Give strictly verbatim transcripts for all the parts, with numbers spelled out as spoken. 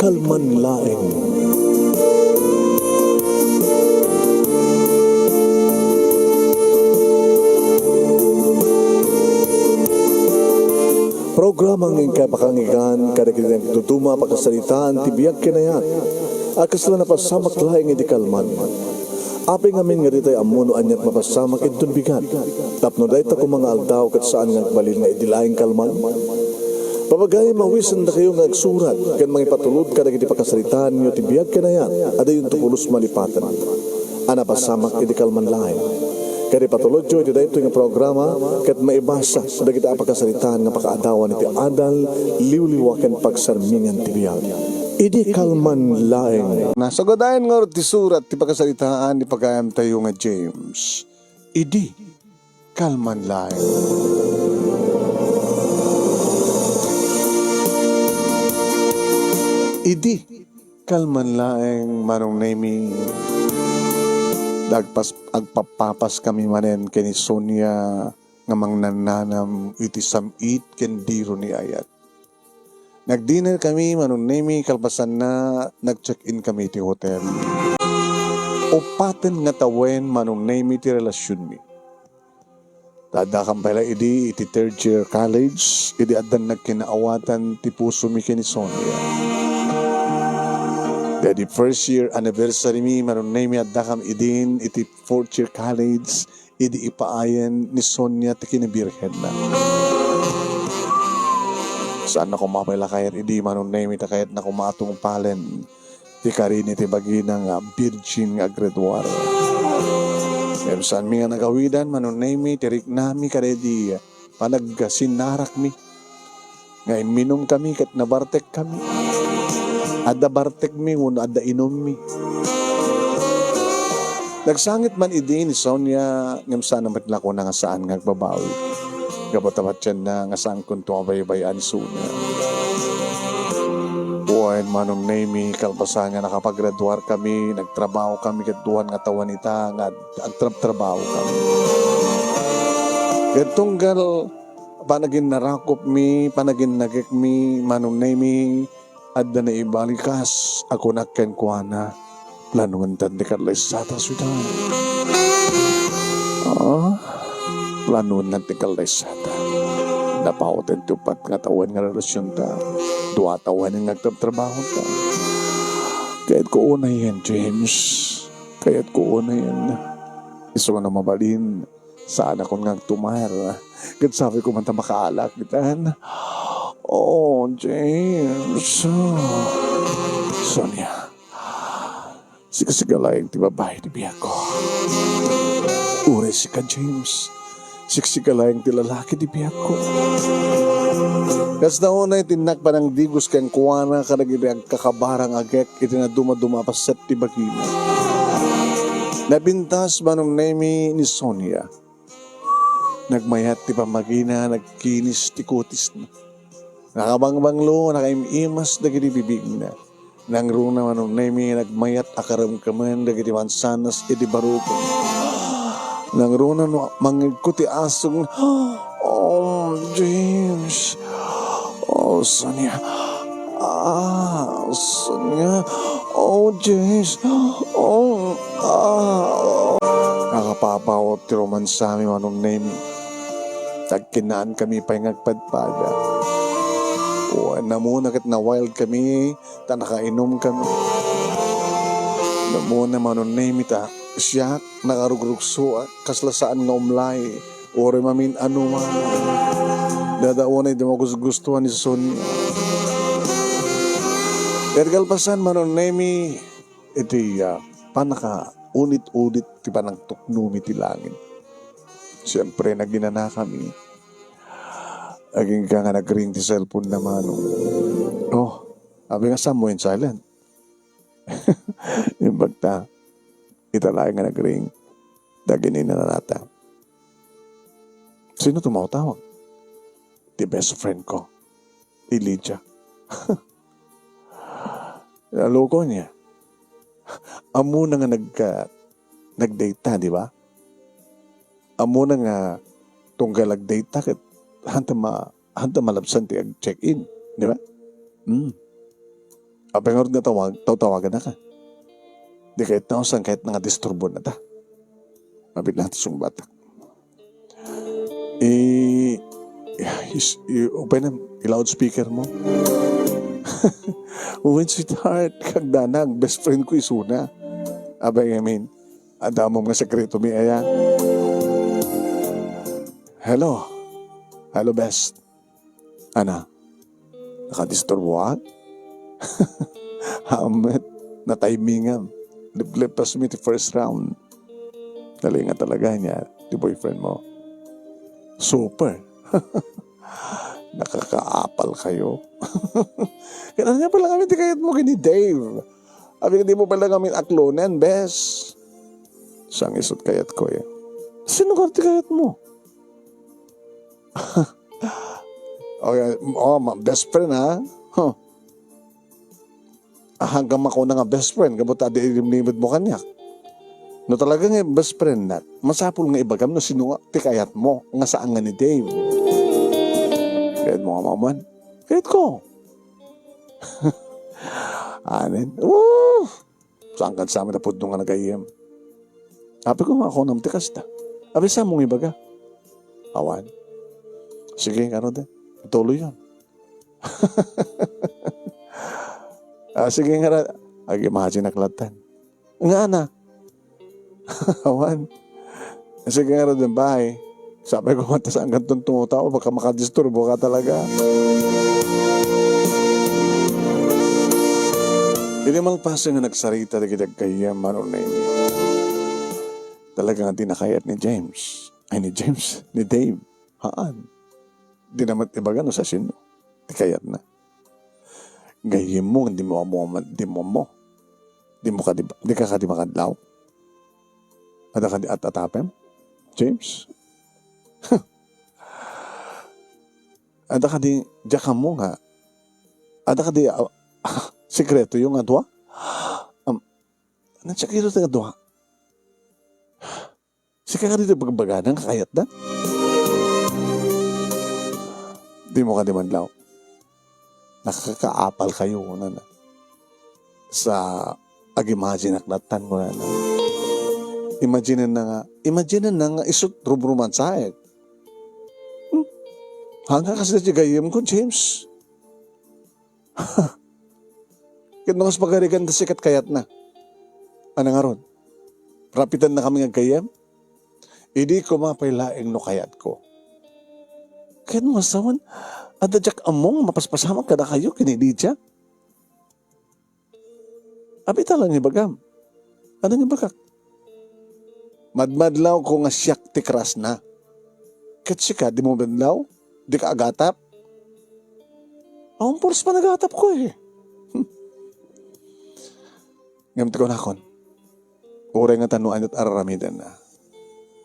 Kalman laeng. Programa nga inkay pakangigan kadagiti nagduduma a pakasaritaan ti biag ken ayat a kasla napasamak laeng idi kalman. Apay ngamin nga ditay ammo no aniat mapasamak inton bigat, tapno dayta koma nga aldaw ket saan nga agbalin nga idi laeng kalman? Papagayam, awisendakayo nga agsurat ken mangipatulod kadagiti pakasaritaanyo ti biag ken ayat a dayonto pulos malipaten a napasamak idi kalman laeng. Ket ipatulodyo iti daytoy nga programa ket maibasa dagiti a pakasaritaan nga pakaadawan iti adal, liwliwa ken pagsarmingan ti biag. Idi kalman laeng. Nasagadayan ngarud ti surat ti pakasaritaan ni pagayamtayo nga James. Idi kalman laeng. Idi kalman laeng, Manong Nemi, dagpas-, agpappapas kami manen ken ni Sonia nga mangnannanam iti sam-it ken diro ni ayat. Nag-dinner kami, Manong Nemi, kalpasanna, nag-check-in kami iti hotel. Uppaten nga tawen, Manong Nemi, ti relasionmi. Ta addakam pay la idi iti third year college, idi addan nagkinaawatan ti pusomi ken ni Sonia. Daydi first year anniversary mi, Manong Nemi, addakam idin iti fourth year college, idi ipaayen ni Sonia ti kinabirhenna. Saanna koma pay la kayat idi, Manong Nemi, ta kayatna koma a tungpalen ti karini ti bagina nga virgin nga aggraduar. Ngem saanmi nga nagawidan, Manong Nemi, ti riknami kadaydi panagsinarakmi nga imminumkami ket nabartekkami. Adda bartekmi wenno adda inummi. Nagsangit man idi ni Sonia, ngem saan met la kuna nga saan nga agbabawi. Gapu ta patienna nga saankonto a baybay-an ni Sonia. Wen, Manong Nemi, kalpasan nga nakapagraduar kami, nagtrabaho kami ket duan nga tawen ita nga ag-, agtrabtrabaho kami. Ket tunggal panaginnarakupmi, panaginnagekmi, Manong Nemi, adda naibalikas a kunak kenkuana, "Planoen ti kallessata, sweetheart." Ah, planoen ti kallessata. Napawten ti uppat nga tawen nga relasionta. Dua tawen nga agtrabtrabahota. Kayatko unayen, James. Kayatko unayen. Isu nga no mabalin, saanakon nga agtumar. Ket sabi ko man ta makaalak, itan. Oh, James. Sonia, siksika laeng ti babai ti biagko. Uray sika, James. Siksika laeng ti lalaki ti biagko. Kasta unay ti innak panangdigos kenkuana kadagiti agkakabara nga agek iti nadumaduma a paset ti bagina. Napintas, Manong Nemi, ni Sonia. Nagmayat ti pammagina, nagkinis ti kutisna. Nakabangbanglo, nakaim-imas dagiti bibigna. Nangruna, Manong Nemi, nagmayat a karemkemen dagiti mansanas iti barukon. Nangruna no mangngegko ti asong, "Oh, James. Oh, Sonia. Ah, Sonia. Oh, James. Oh, ah." Nakapapawot ti romansami, Manong Nemi. Nagkinaankami pay nga agpadpada. Wen, ammona ket na-wild kami, ta nakainumkami. Ammona, Manong Nemi, ta siak, nakarugrugsoak, kasla saan nga umlay, uray mamin-ano man. Dadauna iti magusgustuan ni Sonia. Ket kalpasan, Manong Nemi, iti, ah, pannakaunit-unit ti panangtuknomi ti langit. Siempre, naginanakami. Agingga nga nagring ti cellphone na, Manong. Oh, abi nga, "Sam mo in silent." Imbag ta, ita laeng nga nagring. Dagiti nananata. Sino tumawtawag? Ti best friend ko. Ti Lydia. Naloko niya. Ammona nga nagka-, nag-date ta, di ba? Ammona nga tunggal ag-date ta ket hanta ma-, hanta malabsan ti ag-check-in, di ba? Hmm. Apay ngarud nga tawag, tawtawagannak? Di kayatna, saan kayatna nga disturbon ta? Mabiit laeng ti sungbatak. I, is, i, open, i-loudspeaker mo. Uy, sweetheart, kagdanag, best friend ko isuna. Apay ngamin, adda ammom nga sekreto mi aya. Hello. Hello, best. Ana, nakadisturboak? Haan met, natimingam. Liplipasmi ti first round. Nalinga talaga niya ti boyfriend mo. Super. Nakakaapal kayo. Kaya nga pala kami ti kayat mo kini Dave. Abi, di mo pala kami aklonen, bes. Sang isut kayat ko eh. Sino ka ti kayat mo? Okay, oh, ma-, best friend, ha? Huh. Ah, hanggang makuna nga best friend, kabut adi ilimlimid mo kaniak. No talaga nga best friend na, masapul nga ibagam no sino nga ti kayat mo, nga saan nga ni Dave. Kayat mo nga maman? Kayat ko. Anen? Woo! Saan kan sa amin a pudno nga nagayyem? Abi ko nga ako nam ti kasta. Abi sa mong ibaga? Awan. Sige, ano din? Ituloy yun. Ah, sige nga ra-, ag-imagine ak latan. Nga na. Awan. Sige nga ra din, bye. Sabi ko, "Mata saan kang tungtungutaw? Baka makadisturbo ka talaga." Idi malpasen nga nagsarita dagiti aggayyem, Manong Nemy, talaga nga di nakayat ni James. Ay, ni James, ni Dave. Haan. Di naman ibaga no sa sino. Di kayat na. Gayyem mo, di mo amo, di mo amo. Di mo kadi, di ka kadi makadlaw. Ada kadi at-atapem? James? Ada kadi, diak ammo nga. Ada kadi, ah, sekreto yung adwa? Um, ano siya kilo nga adwa? Sika kadi ti bagbagana nga kayat da? Di mo kadi madlaw. Nakakaapal kayo, kunana. Sa ag-imagine ak latan, kunana. Imagine na nga, imagine na nga isut rumromansa, eh. Hmm? Hanga kasi ti gayyem ko, James. Ket no kas pagarigan da sikat kayat na. Ano nga ron? Rapitan na kami nga gayyem? Idi kumapay laeng no kayat ko. Ket no asawan, adda diak ammo nga mapaspasamak kada kayo, kini Lydia. Abi ta lang ibagam. Ano nga bagak? Madmadlaw ko nga siak ti crush na. Ket sika, di mo madlaw? Di ka agatap? Awan puros panagatap ko eh. Ngem ti kunakon, uray nga tano aynat araramidenna,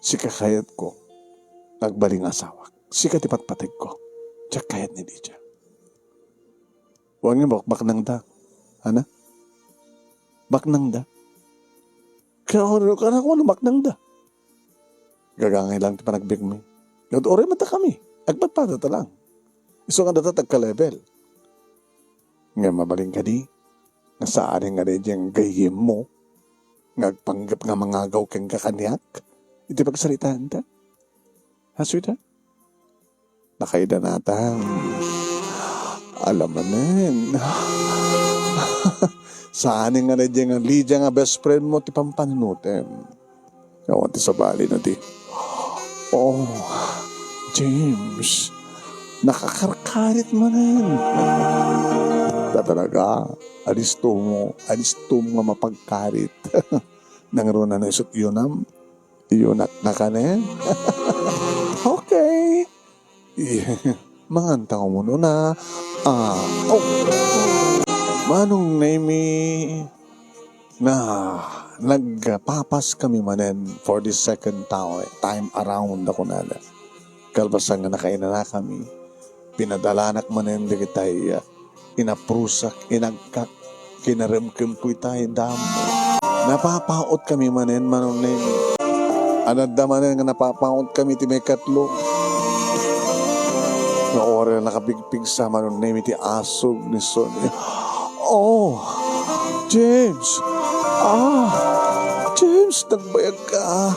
sika kayat ko, agbalin nga asawak. Sika ti patpateg ko. Diak kayat ni Lydia. Wen nga bakbaknangda. Ana? Baknangda. Kaya ako, kaya ako, ano, baknangda. Gagangay lang ti panagbiag mi. Ket uray met a kami. Agpadpada ta lang. Isu nga data tagka-level. Nga mabalin kadi, nga saan nga daydiay gayyem mo, nga agpanggep nga mangagaw kenka kaniak, iti pagsaritaan ta. Ha, sweetheart? Nakaida natan. Alamanen. Saan nga na nga Lydia nga best friend mo ti pampanunotem. Awan ti sabali na ti, "Oh, James, nakakarkarit manen." Ta talaga, alisto mo, alisto mo nga mapagkarit. Nangruna na isut iyunam. Iyunak na kanen? Okay. Mangan ta umuna. Ah, oh. Manong Nemy, na nagpapas kami manen for the second time, time around, ako na. Kalpasan nga nakainana kami, pinadalanak manen dagitay, ah, inaprusak, inagkak, kinaremkem ko itay damo. Napapaot kami manen, Manong Nemy. Anadda manen nga napapaot kami ti maikatlo. Nga oras nakapigpigsa, Manong Nemy, ti asog ni Sonia. Oh, James! Ah, James, nagbayag ka.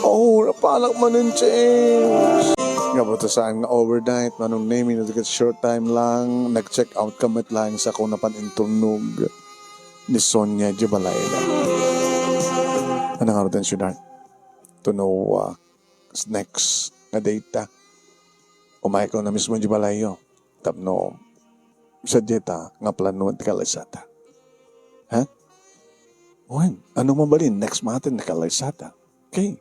Oh, napanak manen, James. Gapu ta saan nga overnight, Manong Nemi, no, tiket short time lang, nag-check out ka met laeng sa kuna pan inturnog ni Sonia di balay na. Ano nga ruten, sweetheart? To know, uh, next nga date ta. Umaykaw na mismo di balayyo. Tapno, sa dieta, nga plano ti kalaysata. Ha? Wen, ano mabalin, next month ti kalaysata. Okay.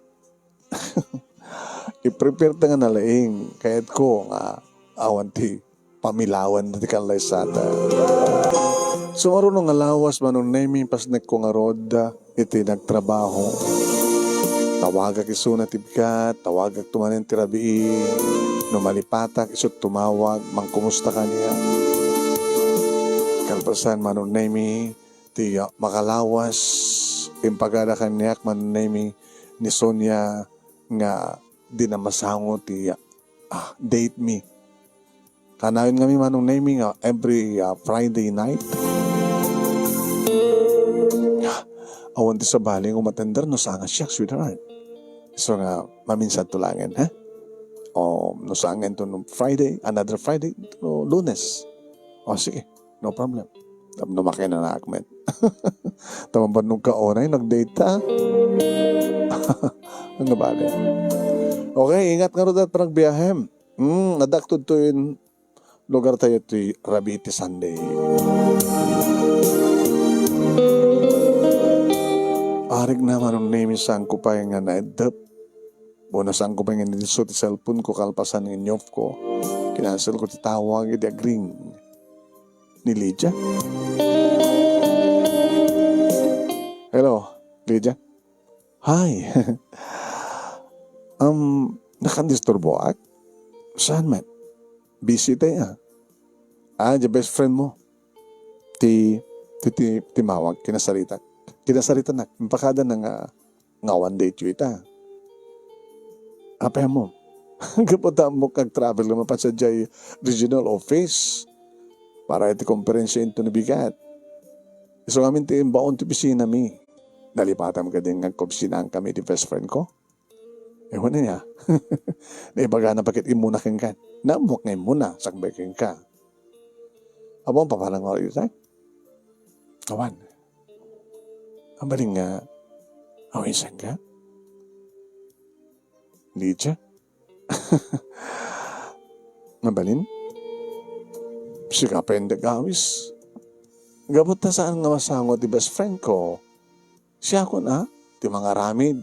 I-prepare ta nga nalaing, kayatko nga awan ti pamilawan ti kalaysata. Sumaruno nga lawas, Manong Nemi, pasnekko ngarud iti nagtrabaho. Tawagak isuna ti bigat, tawagak to manen ti rabii. No malipatak, isu tumawag, mangkumusta kaniak. Kalpasan, Manong Nemi, ti, ah, makalawas, impagada kaniak, Manong Nemi, ni Sonia nga di na masango ti, ah, date mi. Kanayon ngamin, Manong Nemi, nga every, ah, Friday night. Awan ti sabali nga umatender no saan nga siak, sweetheart. So nga, maminsan to langen, ha? O, no saan nga to no Friday, another Friday, to Lunes. O, sige. No problem. Tapno makinanaak met. Tapno bannog ka unay, nag-date ta. Ang nabali. Okay, ingat ngarud ta panagbiahem. Hmm, adda ak tudtoyen lugar tayo ti rabii ti Sunday. Arik na, Manong Nemi, saanko pay nga naeddep. Bueno, saanko pay nga niliso ti cellphone ko kalpasan nga inyofko. Kinansel ko ti tawag, idi agring ni Lydia. Hello, Lydia. Hi. Um, nakandisturboak? Saan met? Busy tayo, ah. Ah, the best friend mo. Ti, ti, ti, timawag, kinasaritak. Kinasaritanak. Impakada na nga nga awan daytoy ita. Apay mo, gapu ta ammok nga ag-travel nga mapan sadiay regional office para iti konferensya inton nabigat. Isu ngamin ti imbaon ti opisina mi. Nalipatam kadi nga agkaopisinaan kami ti best friend ko. Ewan niya. Naibagana pa ket immuna kenka. Naammoak nga immuna, sakbay kenka. Apo, papanang nga oras, eh? Awan. Ang baling nga, awisan ka? Lydia? Mabalin? Sika pay nga agawis. Gapu ta saan nga masango ti best friend ko. Siakon a, ti mangaramid.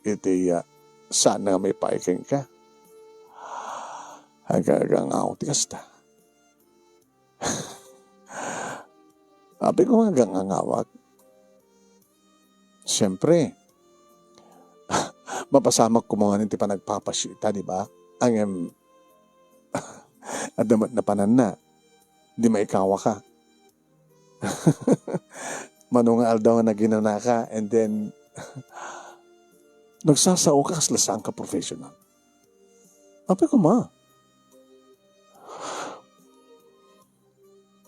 Iti, ah, saan nga maipaay kenka. Aga-agangaw ti kasta. Apay koma nga agangangawak? Siyempre, mapasamak koma ngamin ti panagpapasio ita, di ba? Ngem, adda met napananna, di maikawaka. Mano nga aldaw nga naginanaka, and then, nagsasaoka kasla saanka professional. Apay koma?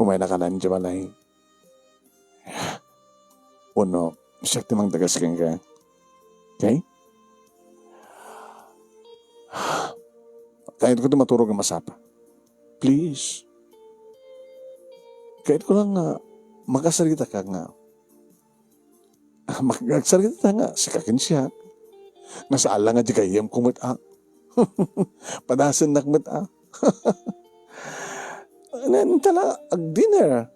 Umaynaka laeng idiay balay. Wenno, siak ti mangdagas kenka. Okay? Kayatko ti maturog nga masapa. Please. Kayatko lang nga makasarita ka nga Mag-, agsarita nga, sika ken siak. Nga saan la nga di gayyemko met a. Padasennak met a. Nen, tala, ag-dinner.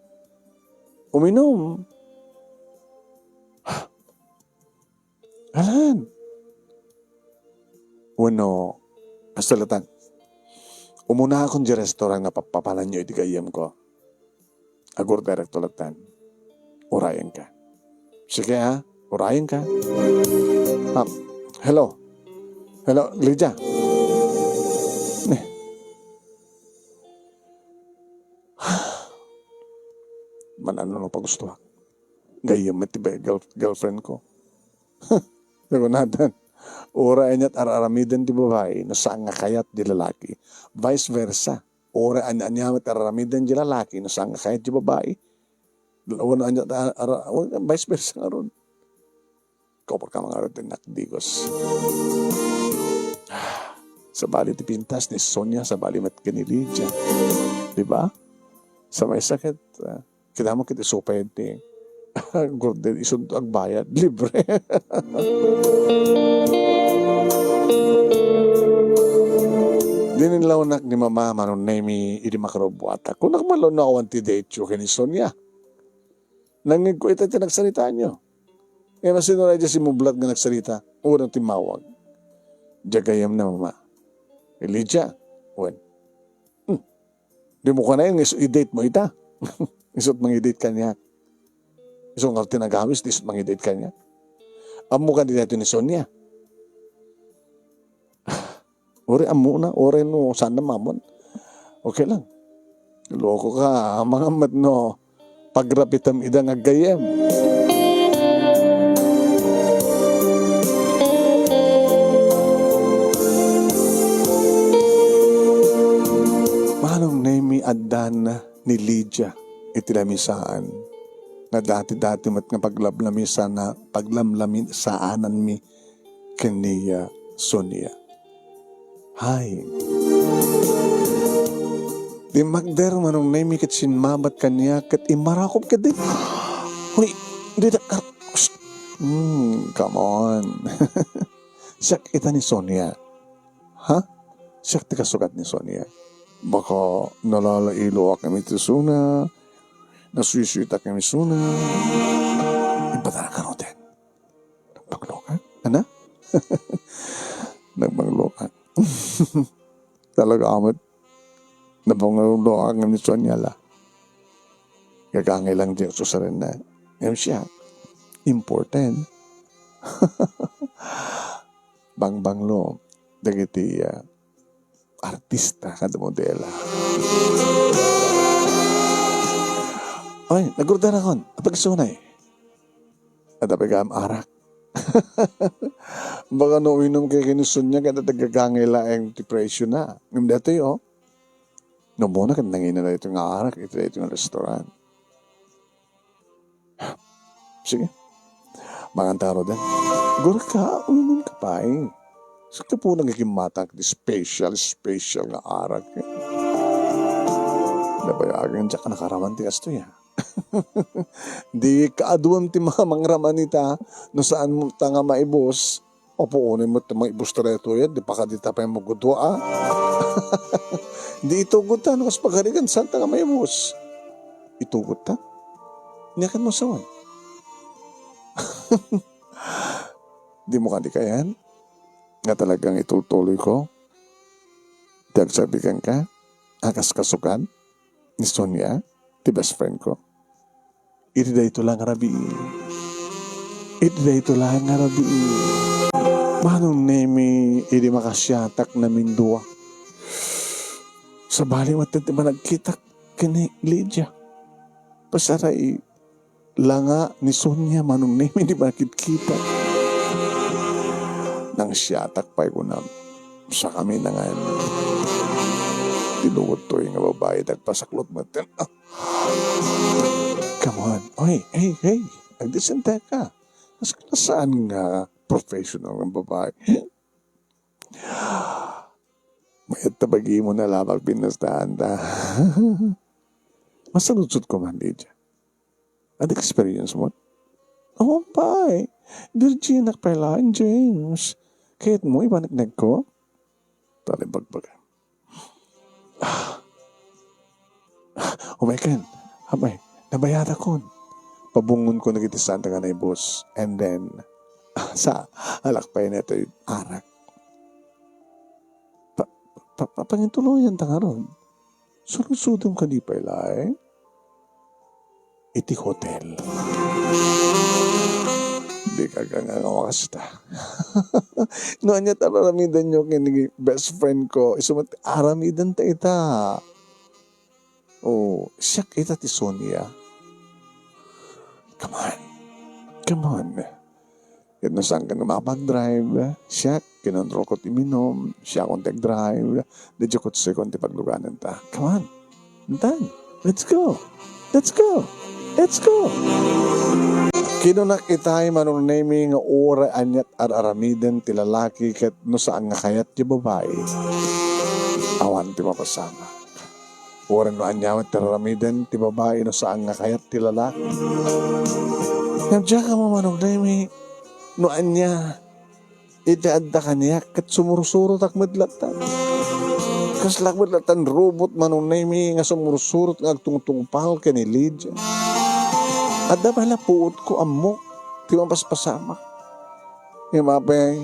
Uminum. Alan. Wenno, kasta latan. Umunaakon di restaurant nga pappapananyo iti gayyemko. Agor direkto latan. Urayenka. Sige, ha? Urayenka. Ah, hello. Hello, Lydia. Ne. Man-ano no pagustuak. Gayyem met ti ba-, girl-, girlfriend ko. Nagunatan. Uray aniat ar-aramiden ti babai no saan nga kayat ti lalaki. Vice versa. Uray ania-ania met ar-aramiden ti lalaki no saan nga kayat ti babai. Wenno ania, ara, ara, vice versa ngarud. Kaupar ka ngarud ti nakdigos. Sabali ti pintas ni Sonia, sabali met ken ni Lydia. Di ba? Sa maysa ket, ah, kita mo ket isu pay ti gorden, isunto agbayad, libre. Dininlawnak ni Mama Manong Nemi idi makarubbuatak. Kunak man laeng no awan ti date-yo ken ni Sonia. Nangngegko ita ti nagsaritaanyo. Ngem no sino ray diay simmublat nga nagsarita, wenno timmawag. Diay gayyemna, Mama. Elijah, wen. Hmm. Dimo kanayon nga isu-, i-date mo ita. Isu't mangi-date kaniak. Isu nga ti nagawis, ti isu't mangi-date kaniak. Ammo kadi daytoy ni Sonia. Uray ammona, uray no saanna maammoan. Okay lang. Loko ka, amangan met no pagrapitem ida nga aggayyem. Manong Nemi, addan ni Lydia iti lamisaan nga dati-dati met nga paglamlamisana-, paglamlamisaananmi ken ni, ah, Sonia. Hay. Dimmakder Manong Nemi ket simmabet kaniak ket immarakop ketdi. Uy, didak kar-, Psst. Hmm, come on. Siak ita ni Sonia. Ha? Siak ti kasugat ni Sonia. Baka nalalailoak kami ti isuna, nasuysuyitak kami isuna. Imbatanak ngaruden. Nagbangloka? Ana? Nagbangloka. Talaga, amat. Nagbangloka ngem ni Sonia la. Gagangay lang diay agsusarenna. Ngem siak, important. Bangbanglo dagiti, ah, artista kada modela. Ay, nagordanakon. Apag isunay? Adda pay gayam arak. Baka no uminumka ken ni Sonia, ket adda gagangay laeng ti presiona. Ngem daytoy, oh. No, muna ket nangina daytoy nga arak iti daytoy nga restaurant. Sige. Manganta ngaruden. Gurka, uminumka pay. Sa kapunan nga kimmatak ti special, special nga arak. Nabayagen, diak nakaraman ti kastoy, ah. Di kaaduan ti mga mangraman ita, no saanmo ta nga maibus. Apo, unay met ti maibus ta daytoy, di pakadita pay magudua, ah. Di itugod ta, no kas pagarigan, saan ta nga maibus? Itugod ta? Niakan mo sawan. Dimo kadi kayan? Nga talagang itultuloy ko? Ti agsabikan ka? Akas kasukan? Ni Sonia? Ti best friend ko? Iti daytoy la nga rabii. Iti daytoy la nga rabii. Manong Nemi, idi makasiatak namindua. Sabali met ti panagkitak ken ni Lydia. Pasaray, langa ni Sonia, Manong Nemi, idi makitkitak. Nangsiatak pay kunam. Sakami na nga. Ti lugod toy nga babai, nagpasaklot met. Ah, Come on. Oy, hey, hey. Agdisente ka. Mas saan nga professional nga babae? Mayat ta bagimo na labag pinastaan ta. Masaludsod ko man, Lydia. Ano experience mo? Awan pay. Virgin ak pay laeng, James. Kayat mo, ibaniknag ko? Talibagbaga. Ah. Umay ken, apay, nabayadakon. Pabungngon ko dagiti santa nga naibus. And then, sa, alak pay netoy arak. Pa, pa, pa, pangintuloyan ta ngarud. Saludsodem kadi pay laeng? Iti hotel. Di ka nga nga kasta. No ania ti ar-aramidenyo ken ni best friend ko, isu met aramiden ta ita. Oh, siak ita ti Sonia. Come on. Come on. Ket no saanka nga mapag-drive, siak, kinontrolko ti uminum, siakon ti ag-drive, daydiay kotsekon ti pagluganan ta. Come on. Antan. Let's go. Let's go. Let's go! Kinunak itay, Manong Nemi, nga uray aniat ar-aramiden ti lalaki ket no saan nga kayat ti babai, awan ti mapasamak. Uray no ania met ti ar-aramiden ti babai no saan nga kayat ti lalaki. Ngem diak ammo, Manong Nemi, no ania iti adda kaniak ket sumursurotak met latta. Kaslak met latta robot, Manong Nemi, nga sumursurot nga agtungtungpal ken ni Lydia. Adda pay la puotko, ammok ti mapaspasamak. Ngem apay,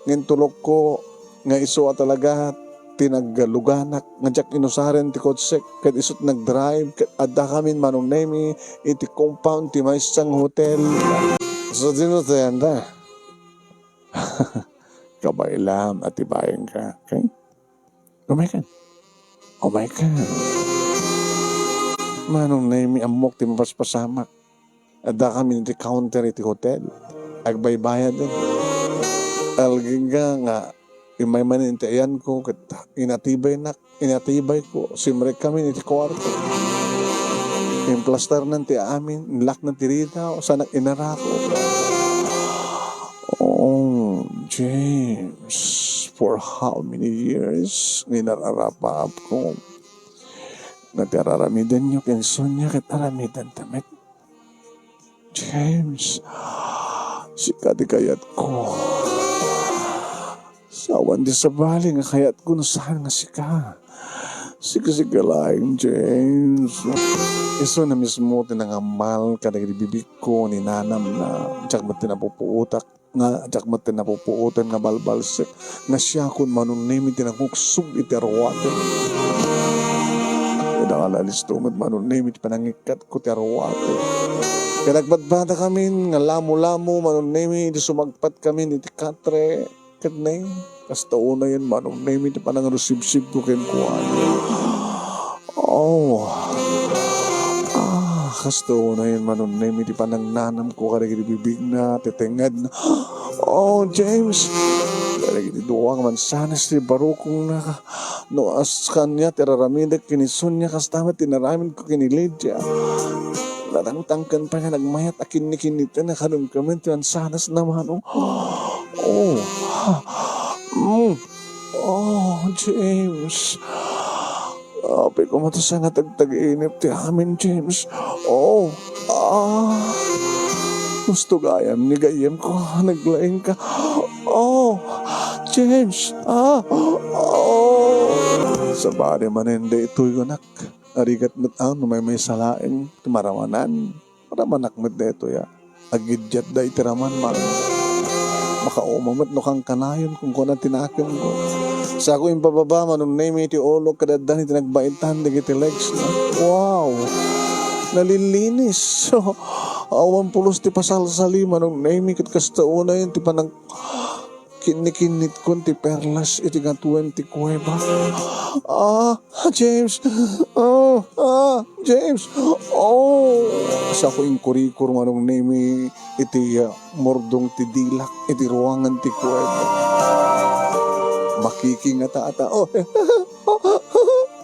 ngintulokko nga isu a talaga ti nagluganak nga diak inusaren ti kotsek ket isu ti nagdrive ket addakamin, Manong Nemi, iti compound ti maysa nga hotel. So, dinak ta Kabaelam, atibayenka, okay? Umaykan. Umaykan. Manong Nemi, ammok ti mapaspasamak. Addakamin iti counter iti hotel. Agbaybayaden. Algingga nga immay manen ti ayanko ket inatibaynak. Inatibayko, simrekkamin iti kuarto. Implastarnan ti amin, inlakna ti ridaw, sanak inarako. Oh, James, for how many years nga inar-arapaapko nga ti ar-aramidenyo ken Sonia ket aramidenta met? James, sika ti kayatko. Sawan ti sabali nga kayatko no saan nga sika. Sika, sika laeng, James. Isu na mismo ti nangammal kadagiti bibigko ni nanamna. Diak met ti napupuotak nga diak met ti napupuotan nga balbalsek nga siakon, Manong Nemi, ti nanguksog iti aruaten. Ket ala-alisto met, Manong Nemi, ti panangikkat ko ti aruaten. Ket nagbadbadakamin nga lamo-lamo, Manong Nemi, idi sumagpatkamin iti katre. Ket ne, kasta unayen, Manong Nemi, ti panangrusibsibko kenkuana. Oh. Ah, kasta unayen, Manong Nemi, ti panangnanamko kadagiti bibigna, ti tengngedna. Oh, James, kadagiti dua nga mansanas ti barukongna. No, as kaniak ti ar-aramidek ken ni Sonia, kasta met ti inaramidko ken ni Lydia. Natangtangken pay nga nagmayat a kinnikinnitna kadagiti mansanasna, Manong. Oh. Mm. Oh, James. Apay koma ta saan nga tagtag-init ti amin, James. Oh. Ah. Gusto gayam ni gayyemko, naglaingka. Oh, James. Ah. Oh. Sabali manen daytoy, anak. Arigat met a no maymaysa laeng ti maramanan. Maramanak met daytoy a. Agidiatda iti raman, Manong. Makauma met no kankanayon, kunkuana ti nakemko. Sako impababa, Manong Nemi, ti ulok ket addan iti nagbaetan dagiti legs. Wow! Nalilinis. Awan pulos ti pasalsali, Manong Nemi, ket kasta unayen ti panang- kinnikinnitkon ti perlas iti ngatuen ti kuweba. Ah, James! Ah, ah, James! Oh! Sako inkurikor, Manong Nemi, iti, ah, murdong ti dilak iti ruangan ti kuweba. Makikingata-ata. Oh,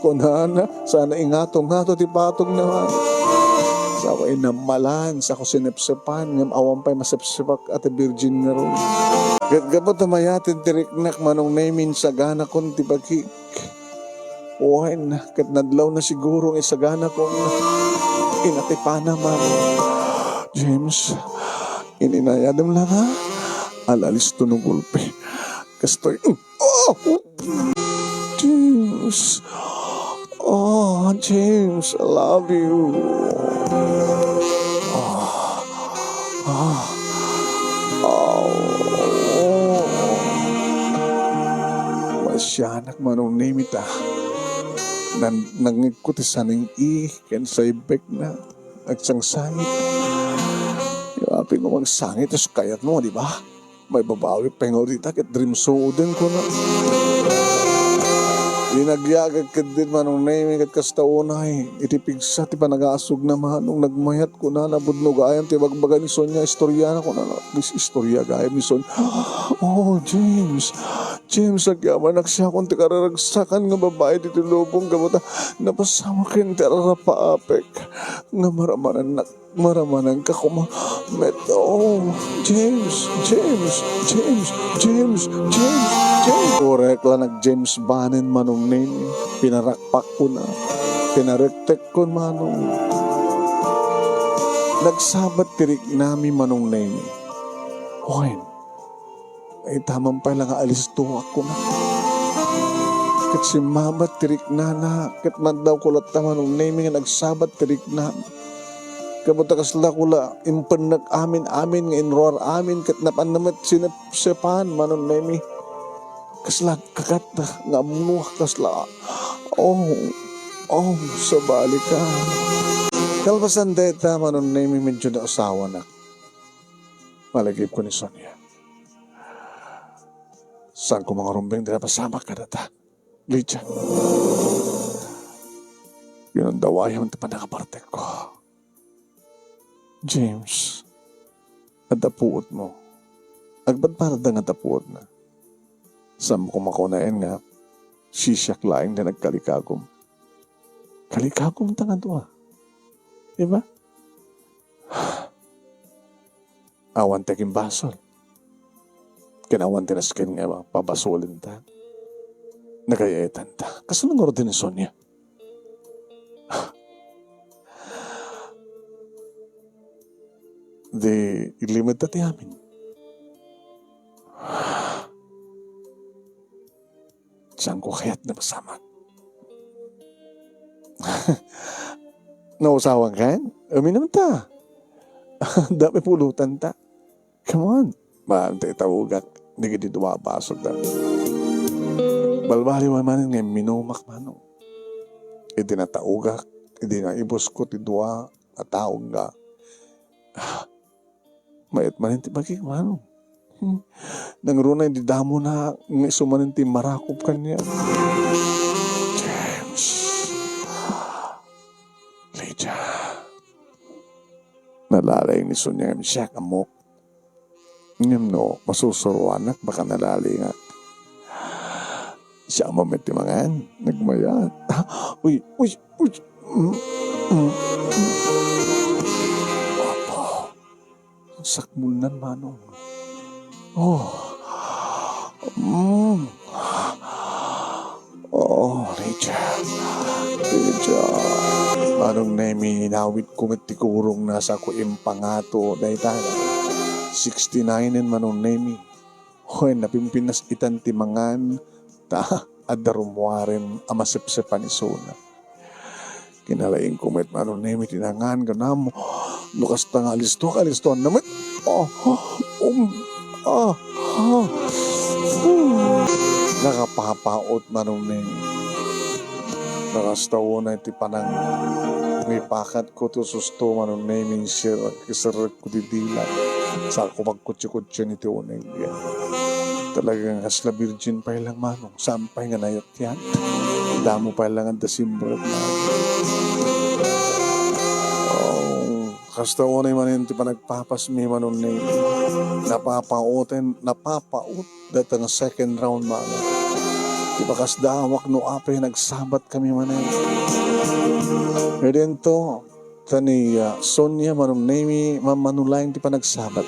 kunana, sana ingato-ngato ti patongna. Sako inammalan, sako sinepsepan, ngem awan pay masepsepak a ti Virgin nga rule. Ket gapu ta mayaten ti riknak, Manong Nemi, insaganakon ti bagik. Wen, ket nadlawna siguro nga isaganakon. Inatipana, Manong. James, ininayadem la nga, ala-alisto no gulpi. Kastoy, Oh! James. Oh, James, I love you. Ah. Ah. Oh. Masianak, Manong Nemi, ta. Nan-, nangngegko ti saning-i ken saibekna. Agsangsangit. Apay nga magsangit, tas kayatmo, di ba? Maibabawi pay nga dita ket dream suoden ko na. Nagyagak ketdin, Manong Nemi, ket kasta unay, iti pigsa ti panagasugna, Manong, nagmayat, kunana, pudno gayam ti ibagbaga ni Sonia, istoriana, kunana, is-, istoria gayam ni Sonia. Oh, James, James, agyamanak, siakon ti kararagsakan nga babai ditoy lubong, ket napasamak ken ti ararapaapek nga maramanan Maramananka koma met. Oh, James, James, James, James, James, James. Korek la nag-James Bond, Manong Nemi. Pinarakpakko na. Pinarektekkon, Manong. Nagsabat ti riknami, Manong Nemi. Wen, ay, tamam pay la nga alistoak, kuna. Ket simmabat ti riknana, ket nadawko latta, Manong Nemi, nga nagsabat ti riknana. Ket buta kasla ko la impennek amin-amin nga inruar amin, ket napanna met sinepsepan, Manong Nemi. Kasla kakat nga ammo, kasla, oh, oh, sabali ka. Kalpasan dayta, Manong Nemi, medyo nausawanak. Malagipko ni Sonia. Saanko mangarumbeng ti napasamak kadata, Lydia. Inundawayam ti pannakapartekko. James, adda puotmo. Agpadpadada nga adda puotna. Saanmo koma kunaen nga sisiak laeng ti nagkalikagum. Kalikagumta nga dua. Di ba? Awan ti agimbasol. Ken awan ti nasken nga pabasolenta. Nagay-ayatanta. Kasano ngarud ni Sonia? Di ilimedta ti amin. Saanko kayat napasamak. Nausawankan? Uminumta. Dapay pulotanta. Come on. Maan ti itaugak dagiti dua a baso da. Balbaliw manen nga imminumak, Manong. Iti nataugak, iti naibusko ti dua a taong nga, ah, mayat manen ti bagik, Manong. Hmm. Nangruna idi damona nga isu manen ti marakop kaniak. James. Lydia. Nalalaing ni Sonia ngem siak, ammok. Ngem no masusuroanak, baka nalalaingak. Siak met ti mangan, nagmayat. Uy, uy, uy. Mm, mm, mm. Apo. Sakmulnan, Manong. Oh. Mm. Oh, Lydia. Lydia. Manong Nemi, inawidko met ti kurongna, saanko impangato. Dayta, sixty-nine en, Manong Nemi. Wen, napimpinnas itan ti mangan, ta adda rummuaren a masepsepan isuna. Kinalaingko met, Manong Nemi, ti nangan, kanam. No kasta nga alistoak, alistoanna met. Ah, um, ah, ah. Nakapapaot, Manong Nemi. Nakasta unay ti panang-, mipakatko ti susto, Manong Nemi, sir-, iserrekko ti dila. Saanko pagkutsi-kutsi iti uneg. Talaga nga kasla virgin pay lang, Manong. Saan pay nga nayat-yat. Damo pay lang adda simbret. Oh, kasta unay manen ti panagpapasmi, Manong Nemi. Napapaoten, napapaot dayta nga second round, Manong. Ti pakasdawak no apay nagsabat kami manen. Idinto, ta ni, ah, Sonia, Manong Nemi, mammano laeng ti panagsabat.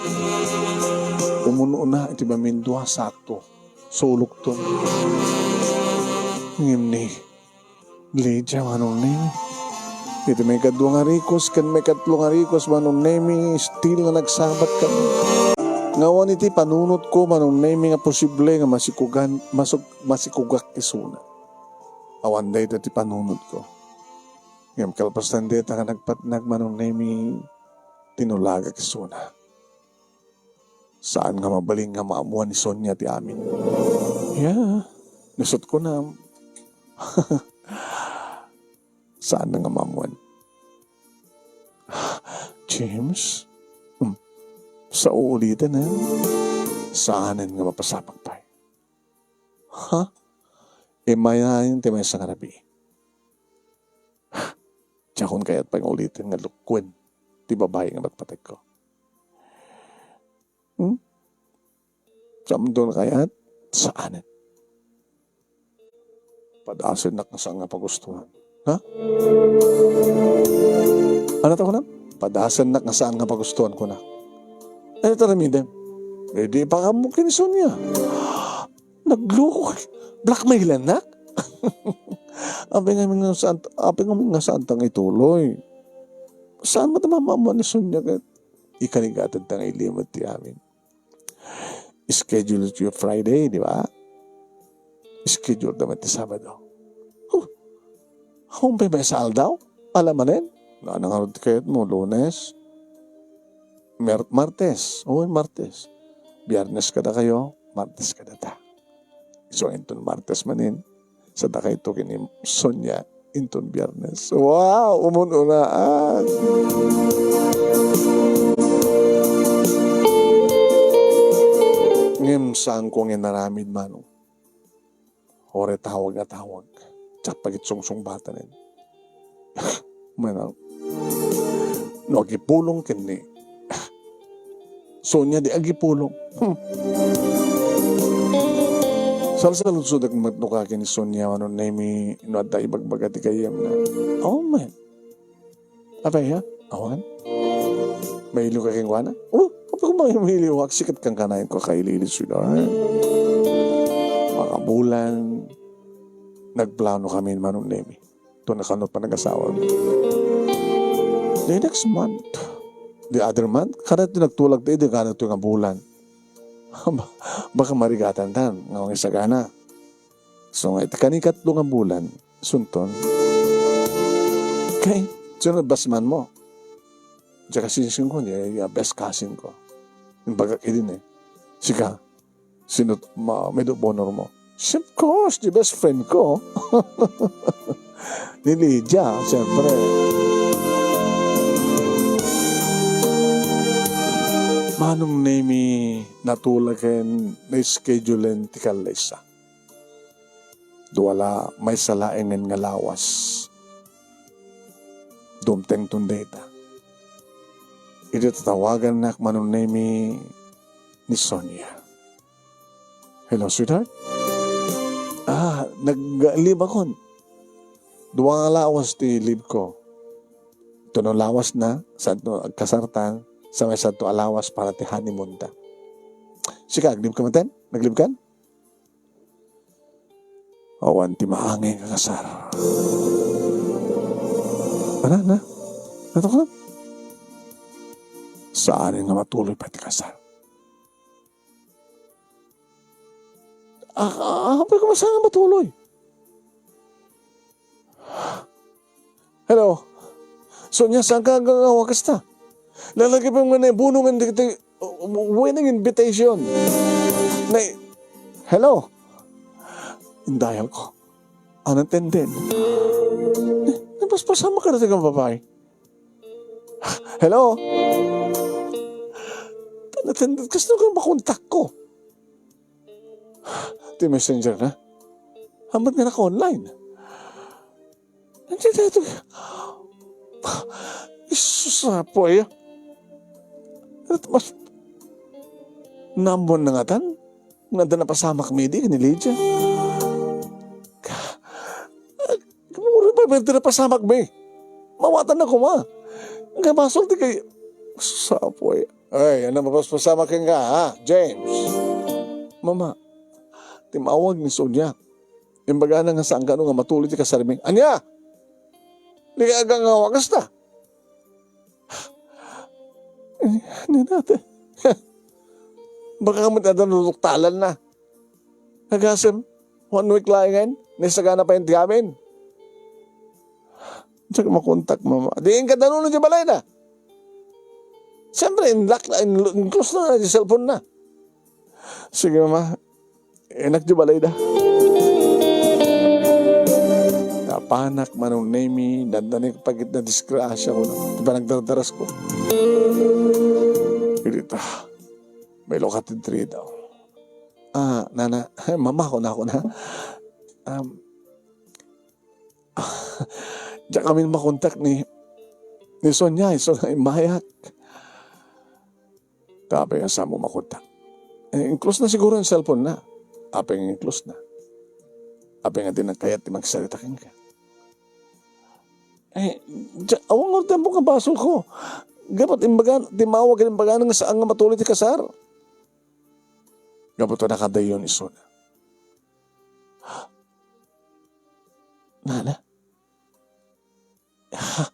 Umun-una iti mamindua, sakto. Sulokton. Ngem ni Lydia, Manong Nemi, iti maikadua nga request ken maikatlo nga request, Manong Nemi, still nga nagsabat kami. Nga awan iti panunotko, Manong Nemi, nga posible nga masikugan, masug-, masikugak isuna. Awan dayta ti panunotko. Ngem kalpasan dayta nga nagpatnag, Manong Nemi, tinulagak isuna. Saan nga mabalin nga maammuan ni Sonia ti amin. Yeah, nasutko na. Saan nga maammuan? James? Hmm. Sa ulitan, ha? Saanen nga mapasamak pay? Ha? Immayen ti maysa nga rabii. Diakon kayat pay nga uliten nga lukuen ti babai nga matmategko. Hmm? Saanto kayat? Saanen. Padasennak nga saan nga pagustuhan. Ha? Ano to, kuna? Padasennak nga saan nga pagustuhan, kuna. Ano to, ramidem? Eh, di pa kamo kinsunya. Nagloko ka. Blackmailan nak? Apay nga nga saan, apay nga nga saan tang ituloy. Saan mo tamamamo ni Sonia ket ikanigated ta nga ilimod ti amin. Schedule to Friday, di ba? Schedule naman ti Sabado. Huh. Awan pay maysa aldaw? Ala manen? Ano nga rod kayat mo? Lunes? Mer-, Martes. Oo, Martes. Biyernes kada kayo, Martes kada ta. So, inton Martes manen, sa dakayto ken ni Sonia inton Biyernes. Wow! Umun-unaan! Ngem saanko nga inaramid, Manong. Uray tawag nga tawag. Diak pagitsungsungbatanen. Manang, no agipulong ken ni Sonia di agipulong. Hmm. Salsaludsodek met no ka ken ni Sonia wenno Nemi no adda ibagbaga ti gayyemna. Oh, man. Apay, ha? Awan? Mailiw ka kenkuana? Oh, apay ko mailiw? Agsikat kan kanayon ko kaililis, sweetheart. Mga bulan, nagplano kami ni Manong Nemi. Ito na kano panag-asawa. The next month, the other month, kada ito nagtulag tayo, di kada ito nga bulan. Baka marigatan tan, nga mga sagana. So nga, iti kanikatlo nga bulan, sunton. Kay, sunod basman mo. Diya ka singsing ko, diya, diya best cousin ko. Yung bagak idin eh. Sika, sino ma, maid of honor mo? Of course, the best friend ko. Ni Lydia, siyempre. Manong Nemi, natulagen, na-schedulen ti kalesa. Duala, maysa laengen nga lawas. Dumtengton dayta. Idi tatawagannak Manong Nemi ni Sonia. Hello, sweetheart? Ah, nag-leave akon. Dua nga lawas ti leave ko. Ito no lawas na, santo agkasartan, sa may santo a lawas para ti honeymoon ta. Sika, ag-leave ka maten? Nag-leave kan? Awan ti maangay nga kasar. Ana, na? Natuklam? Saan nga matuloy pa ti kasar? Ah, ah, apay ko masanga matuloy? Hello? Sonia, saan ka nga, nga wagas ta? Lalaki pa nga naibunongan dagiti, uh, wedding invitation. Na, hello? Indayal ko. Unattended. Napaspasamak kadagiti nga babai. Hello? Unattended, kasano ka makontak ko? Ti messenger na? Ambat nga naka-online. Ania daytoy? Jesus, apo aya. At mas, naammoan na ngatan nga adda napasamak mi idi ken ni Lydia. Ka-, kamuri pa, may adda napasamak mi. Mawatan na koma. Nga basol ti kay, Jesus, apo aya. Ay, ano, mapaspasamak kenka, ha, James? Mama, ti maawag ni Sonia. Imbagana nga saan kano nga matuloy ti kasarmi. Ania? Di ka agangawa kasta? Ania, ania natin? Baka kami tatanuluktalan na. Agasem, one week laengen, naisagana pa ti amin. Diak makontak, mama. Di inka danunan ti balay na. Siyempre, in-lock na, in, in-close na, na ti cellphone na. Sige, mama. Inak ti balay da. Napanak, Manong Nemi, dandanek pagit na disgrasya ko na. Ti panagdardaras ko. Irita. May lukat ti trida. Ah, nana, mama ko na ako na. um, diak amin makontak ni, ni Sonia, isu nga immayak. Ta apay nga saanmo makontak? Eh, in-close na siguro yung cellphone na. Apay nga in-close na? Apay nga di na kayat ti magsarita kenka? Eh, diak, awan nga ti ammok nga basolko. Gapu ta imbaga, timmawag ken imbaga nga saan nga matuloy ti kasar. Gapu ta nakadayon isuna. Nana?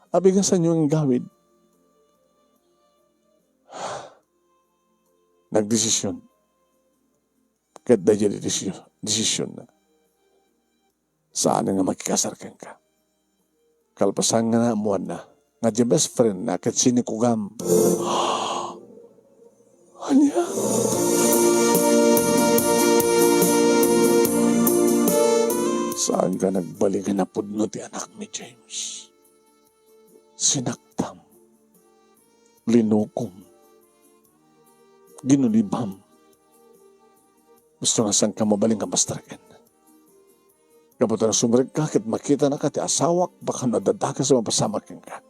Apay nga saanyo nga gawid? Nagdesisyon. Ket daydiay ti desisyon, desisionna. Saan nga makikasar kenka. Kalpasan nga naammoanna nga diay best friend na ket sinikugam. Ania? Saanka nagbalin nga napudno ti anakmi, James. Sinaktam. Linukom. Ginulibam. Isu nga saanka mabalin nga mastarken. Gapu ta no sumrekka ket makitanaka ti asawak, baka no adda dakes a mapasamak kenka.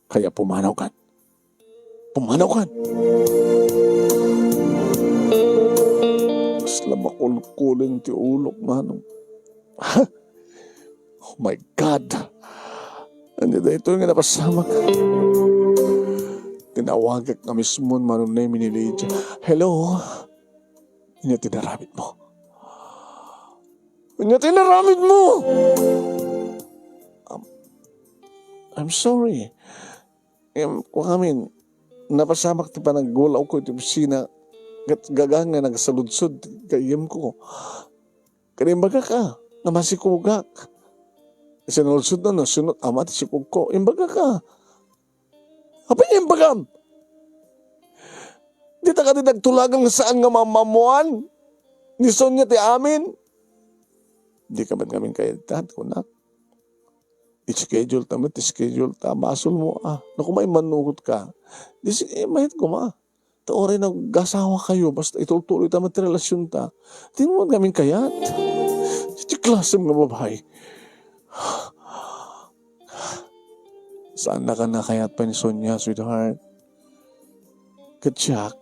Kaya pumanawkan. Pumanawkan. Kasla makulkuling ti ulok, manong. Oh my God! Ania daytoy nga napasamak? Tinawagak nga mismon, manong Nemi, ni Lydia. Hello? Ania ti inaramidmo? Ania ti inaramidmo? Um, I'm sorry. Em, kuamin, napasamak ti panagulawko iti opisina, ket gaga nga nagsaludsod ti gayyemko. Ket imbagak a, nga masikugak. Sinaludsodna no sino ti ama ti sikugko. Imbagak a. Apay nga imbagam? Dita kadi nagtulagan nga saan nga maammoan ni Sonia ti amin? Dika met ngamin kayat, kunak. I-schedule ta met, i-schedule ta. Basolmo a. No koma, immanukotka. Di sige, mayat koma. Ta uray nagasawa kayo, basta itultuloy ta met ti relasionta. Di mo ngamin kayat. Ti klasem nga babai. Saannaka a kayat pay ni Sonia, sweetheart. Ket siak,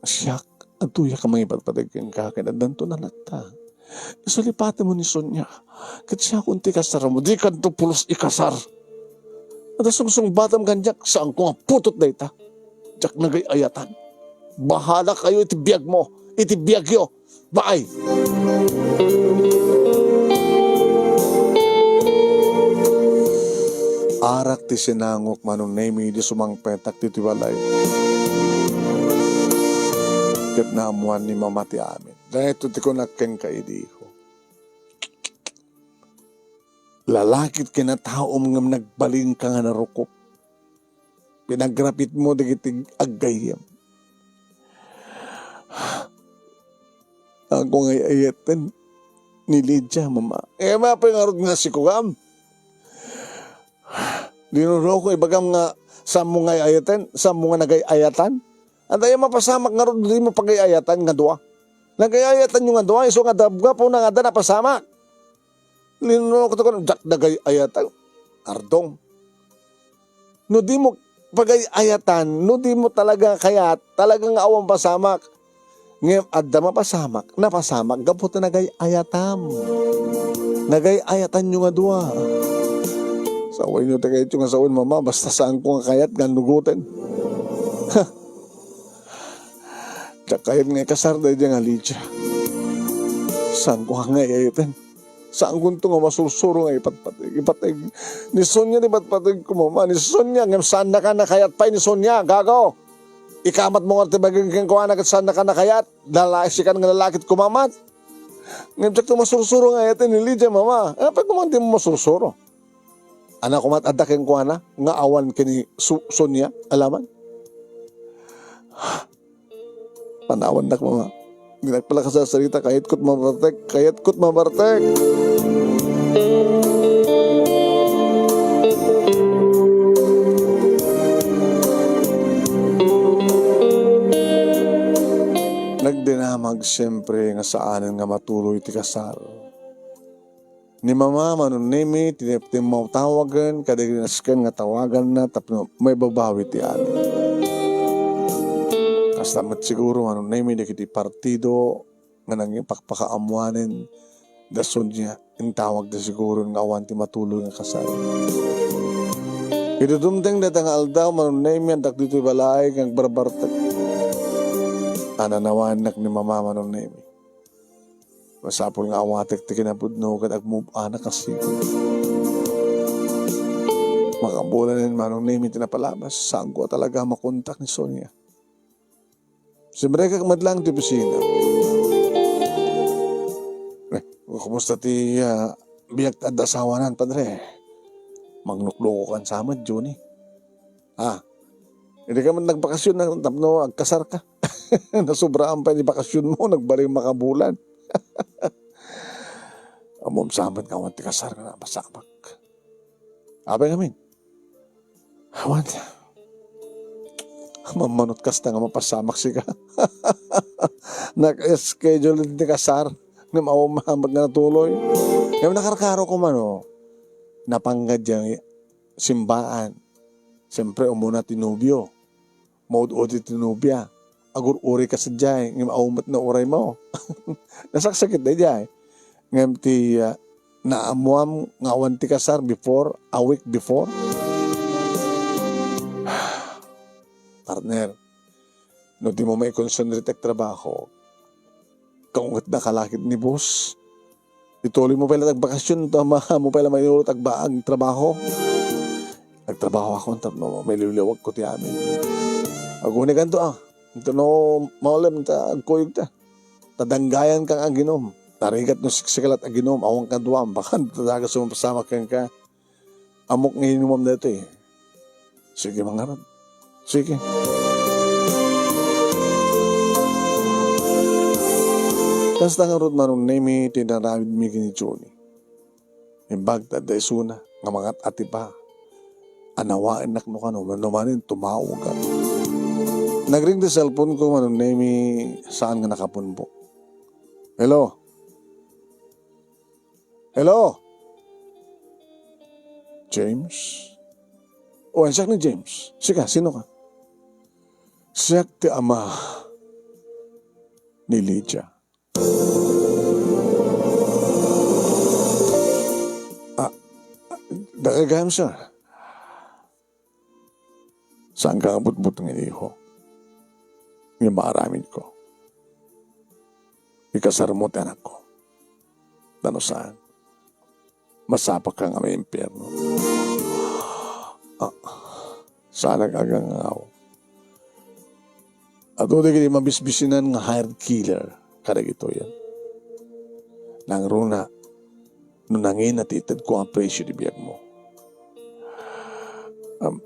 siak, adtoyak a mangipatpateg kenka ken addanto anakta. Sulipatemo ni Sonia. Ket siakon ti kasarmo, dikanto pulos ikasar. Adda sungsungbatam kaniak, saanko nga putot dayta. Diak nagay-ayatan. Bahala kayo iti biagmo, iti biagyo. Bye! Arak ti sinangok, Manong Nemi, idi sumangpetak ditoy balay. Ket naammoan ni Mama ti amin. Daytoy ti kunak kenka idi, iho. Lalakit ken a taom ngem nagbalinka nga narukop. Pinagrapitmo dagiti aggayyem. Ako nga ay-ayaten ni Lydia, Mama. Eh, mapay ngarud nga sikugam? Linuroko, ibagam nga saanmo nga ay-ayaten, saanmo nga nagay-ayatan? Adda mapasamak ngarud no dimo pagay-ayatan nga dua? Nagay-ayatanyo nga dua, isu nga adda gapuna nga adda napasamak. Linuroko to, diak nagay-ayatan. Ardong. No dimo pagay-ayatan, no dimo talaga kayat, talaga nga awan pasamak. Ngem adda mapasamak, napasamak gapu ta nagay-ayatam. Nagay-ayatanyo nga dua. Sawenyo ti kayatyo nga sawen, Mama, basta saanko nga kayat nga annugoten. Diak kayat nga ikasar daydiay nga Lydia. Saanko nga ay-ayaten. Saankonto nga masursuro nga ipatpateg, ipateg. Ni Sonia ti patpategko, Mama. Ni Sonia, ngem saannaka a kayat pay ni Sonia, gago. Ikamatmo nga ti bagim kenkuana ket saannaka a kayat. Lala-, sikan nga lalakit kumamat. Ngem diakto masursuro nga ay-ayaten ni Lydia, Mama. Apay koma dimo masursuro? Ania koma ti adda kenkuana nga awan ken ni Su-, Sonia a laman? Panawannak, Mama. Dinak pala kasasarita, kayatko ti mabartek, kayatko ti mabartek. Nagdinamag, siempre, nga saanen nga matuloy ti kasar. Ni Mama, Manong Nemi, ti, ti matawagen kadagiti nasken nga tawaganna tapno maibabawi ti amin. Kasta met siguro, Manong Nemi, dagiti partido nga nangipakpakaammoanen da Sonia, intawagda siguro nga awan ti matuloy nga kasar. Idi dumteng dayta nga aldaw, Manong Nemi, addak ditoy balay nga agbarbartek. Ananawaennak ni Mama, Manong Nemi. Masapul nga awatek ti kinapudno ket agmub-anak a sigud. Makabulanen, Manong Nemi, ti napalabas. Saanko a talaga a makontak ni Sonia. Simrekak met laeng ti opisina. Eh, kumusta ti, ah, biag ti adda asawanan, padre? Mangluklukokan sa met, Johnny. Ah, hindi ka man nagbakasyon na tapno agkasar ka. Nasobraan pa ni bakasyon mo, nagbalik makabulan. Ammom sa met nga awan ti kasar nga napasamak. Apay ngamin? Awan. Mammanot kasta nga mapasamak sika. Nag-schedule ti kasar. Ngem awan mahambat nga natuloy. Ngem nakarkaro ko man, oh. Napanggad yang simbaan. Siyempre, umuna ti nobio. Maud-udi ti nobia. Agur-uri ka sadiay, ngem awan met nauray mo. Nasaksakit daydiay. Ngem ti, ah, naammuam nga awan ti kasar before, a week before. Partner, no di mo maikonsentrate agtrabaho, kaunget na kalakit ni boss. Ituloy mo pay la agbakasyon, ta ma-, mo pay la mainulot agba-, agtrabaho. Agtrabaho ako tapno mailiwliwag ko ti amin. Agunikanto, ah. Ito no, maulem ta agkuyog ta. Ta danggayan kang aginom. Narigat no siksikalat aginom, awan kaduam, baka tadagas mo pasama kenka. Ammok nga inumam daytoy. Sige, mangarad. Sige. Kasta ngarud, Manong Nemi, ti inaramidmi ken ni Johnny. Imbag ta adda isuna nga mangat-atipa. Anawaennak no kano, no manen tumawag. Nagring ti cellphone ko, Manong Nemi, saan nga nakapunbo. Hello? Hello? James? O, siak ni James. Sika, sino ka? Siak ti ama ni Lydia. Ah, dagagayam, sir. Saan ka nga butbuteng, iho? Nga maaramid ko. Ikasar mo ti anakko. Tano saan? Masapak ka nga maimpierno. Ah, saan nag-agangaw? Adu dagiti mabisbisinan nga hired killer kadagitoy. Nangruna, no nangina ti itedko a presyo ti biagmo. Am,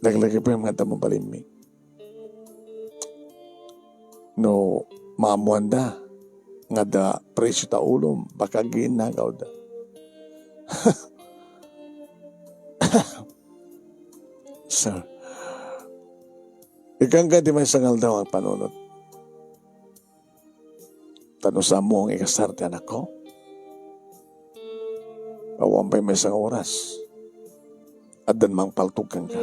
laglagipem nga adda mabalinmi. No maammoanda nga adda presyo ta ulom, baka aginnagawda. Sir, ikkan kadi maysa nga aldaw agpanunot. Ta no saanmo nga ikasar ti anakko, awan pay maysa nga oras, addan mangpaltog kenka.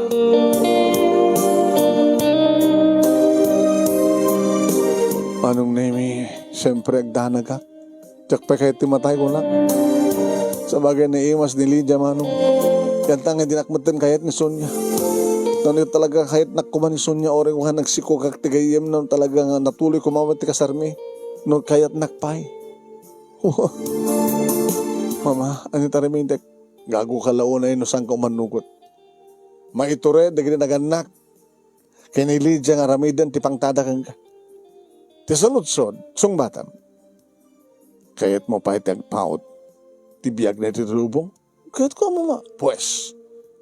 Manong Nemi, siyempre agdanagak. Diak pay kayat ti matay, kunak. Sabagay, naimas ni Lydia, Manong. Kayat nga dinak metten kayat ni Sonia. No talaga kayatnak koma ni Sonia, uray nga nagsikogak ti gayyem, no talaga nga natuloy koma ti kasarmi. No kayatnak pay. Mama, ania ti aramidek? Gago ka la unay no saanka umannugot. Maiturayda dagiti nagannak ken ni Lydia nga aramiden ti pangtada kenka. Ti saludsod, sungbatam. Kayatmo pay ti agpaut ti biagna iti lubong? Kayatko a, Mama. Pues,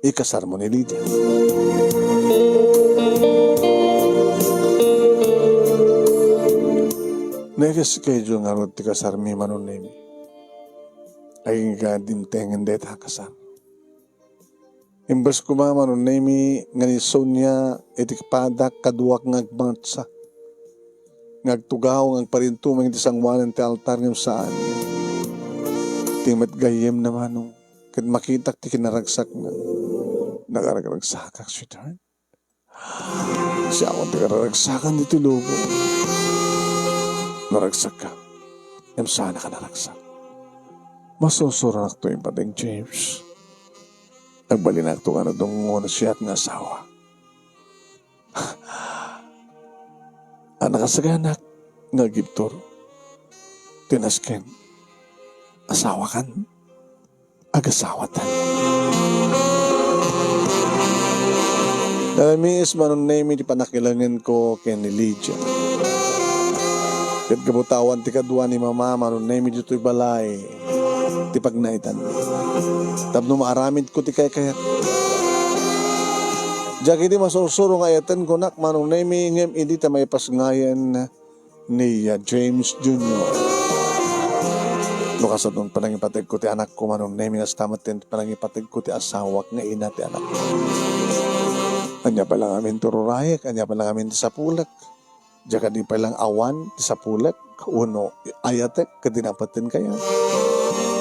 ikasarmo ni Lydia. Nag-schedule ngarud ti kasarmi, Manong Nemi. Agingga dimtengen dayta a kasar. Imbes koma, Manong Nemi, nga ni Sonia iti padak kaduak nga agmartsa, nga agtugaw, nga agparintumeng iti sangoanan ti altar ngem saan. Ti met gayyemna, Manong, ket makitak ti kinaragsakna. Nagaragragsakak, sweetheart. Siakon ti kararagsakan ditoy lubong. Naragsakka. Ngem saanka a naragsak. Masursuro nakto impateg, James. Nagbalinakto nga nadungngo no siak nga asawa. A nakasaganak nga agibtur. Ti nasken, asawakan. Agasawatan. Nalamiis, Manong Nemy, ti pannakilangenko ken ni Lydia. Ket gapu ta awan ti kadua ni Mama, Manong Nemy, ditoy balay ti pagnaetan. Tapno maaramidko ti kaykayat. Diak idi masursuro nga ayatenko nak, Manong Nemy, ngem idi ta maipasngayen ni, ah, James Junior. No kasano ti panangipategko ti anakko, Manong Nemy, kasta met ti panangipategko ti asawak nga ina ti anakko. Ania pay la ngamin ti ururayek, ania pay la ngamin ti sapulek. Diak kadi pay la nga awan ti sapulek, wenno ayatek, ket di napateg kayat.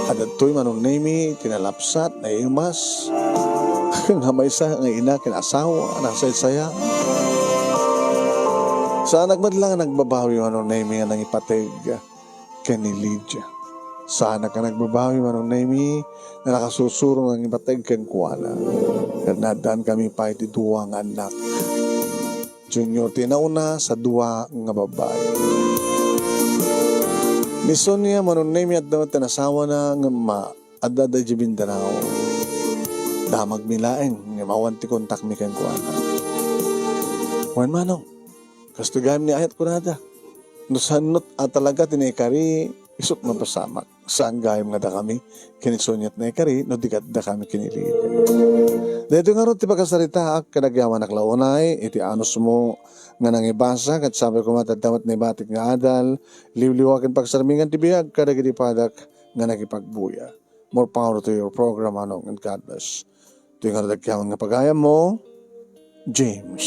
Adda ditoy, Manong Nemy, ti nalapsat, naimas. Nga maysa nga ina ken asawa, nasaysaya. Saanak met la nga nagbabawi, Manong Nemy, nga nangipateg ken ni Lydia. Saanak nga nagbabawi, Manong Nemy, nga nakasursuro nga nangipateg kenkuana. Ket naaddankami pay ti dua nga annak. Junior ti nauna sa dua nga babbai. Ni Sonia, Manong Nemy, adda met ti nasawana ngem ma-, adda, adda idiay Mindanao. Damagmi laeng ngem awan ti kontakmi kenkuana. Wen, Manong, kastoy gayam ni ayat kunada. No saan met a talaga ti naikari, isut' mapasamak. Saan gayam nga dakami ken ni Sonia ti naikari no di ket dakami ken ni Lydia. Daytoy ngarud ti pakasaritaak kadagiti amanak la unay iti anusmo nga nangibasa, ket sapay koma ta adda met naibatik nga adal, liwliwa ken pagsarmingan ti biag kadagiti padak nga nakipagbuya. More power to your program, Manong, and God bless. Daytoy ngarud ti agyaman nga pagayammo, James.